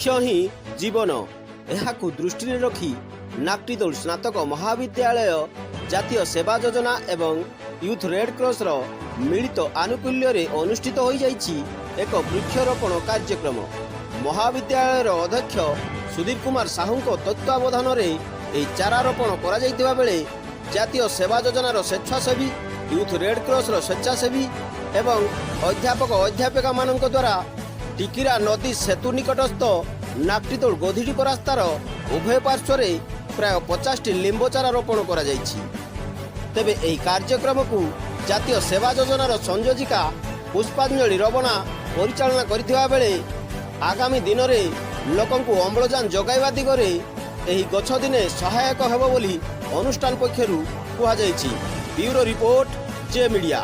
ବୃକ୍ଷ ହିଁ ଜୀବନ। ଏହାକୁ ଦୃଷ୍ଟିରେ ରଖି ନାକ୍ଟିଦୋଳ ସ୍ନାତକ ମହାବିଦ୍ୟାଳୟ ଜାତୀୟ ସେବା ଯୋଜନା ଏବଂ ୟୁଥ୍ ରେଡ୍ କ୍ରସର ମିଳିତ ଆନୁକୂଲ୍ୟରେ ଅନୁଷ୍ଠିତ ହୋଇଯାଇଛି ଏକ ବୃକ୍ଷରୋପଣ କାର୍ଯ୍ୟକ୍ରମ। ମହାବିଦ୍ୟାଳୟର ଅଧ୍ୟକ୍ଷ ସୁଧୀର କୁମାର ସାହୁଙ୍କ ତତ୍ତ୍ୱାବଧାନରେ ଏହି ଚାରା ରୋପଣ କରାଯାଇଥିବା ବେଳେ ଜାତୀୟ ସେବା ଯୋଜନାର ସ୍ୱେଚ୍ଛାସେବୀ, ୟୁଥ୍ ରେଡ୍ କ୍ରସର ସ୍ୱେଚ୍ଛାସେବୀ ଏବଂ ଅଧ୍ୟାପକ ଅଧ୍ୟାପିକାମାନଙ୍କ ଦ୍ୱାରା ଟିକିରା ନଦୀ ସେତୁ ନିକଟସ୍ଥ ନାକ୍ଟିଦୋଳ ଗୋଧିଡିପ ରାସ୍ତାର ଉଭୟ ପାର୍ଶ୍ୱରେ ପ୍ରାୟ 50ଟି ଲିମ୍ବ ଚାରା ରୋପଣ କରାଯାଇଛି। ତେବେ ଏହି କାର୍ଯ୍ୟକ୍ରମକୁ ଜାତୀୟ ସେବା ଯୋଜନାର ସଂଯୋଜିକା ପୁଷ୍ପାଞ୍ଜଳି ରବଣା ପରିଚାଳନା କରିଥିବା ବେଳେ ଆଗାମୀ ଦିନରେ ଲୋକଙ୍କୁ ଅମ୍ଳଜାନ ଯୋଗାଇବା ଦିଗରେ ଏହି ଗଛ ଦିନେ ସହାୟକ ହେବ ବୋଲି ଅନୁଷ୍ଠାନ ପକ୍ଷରୁ କୁହାଯାଇଛି। ବ୍ୟୁରୋ ରିପୋର୍ଟ, ଜେ ମିଡିଆ।